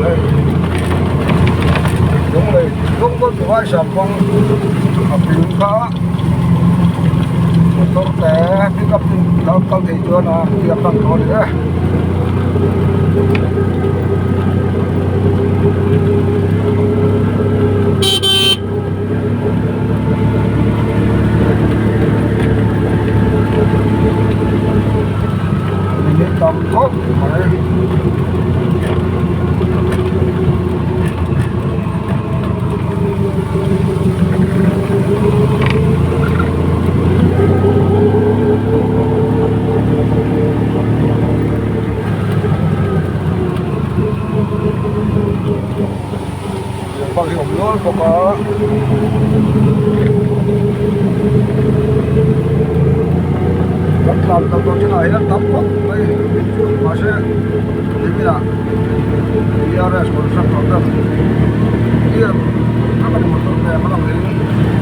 Hei Lunglei Lunglei chu Vaisam kawng a ping kha a motor te pick up in lo kal thei chuan a tiang hman tawh a ni e. Minute tam khawp mai. Bak hi awm nual bawk a kan tlan kal dawn chinah hian tam khawp mai mahse niminah D R S constructor te hian a kan motor te a lang in.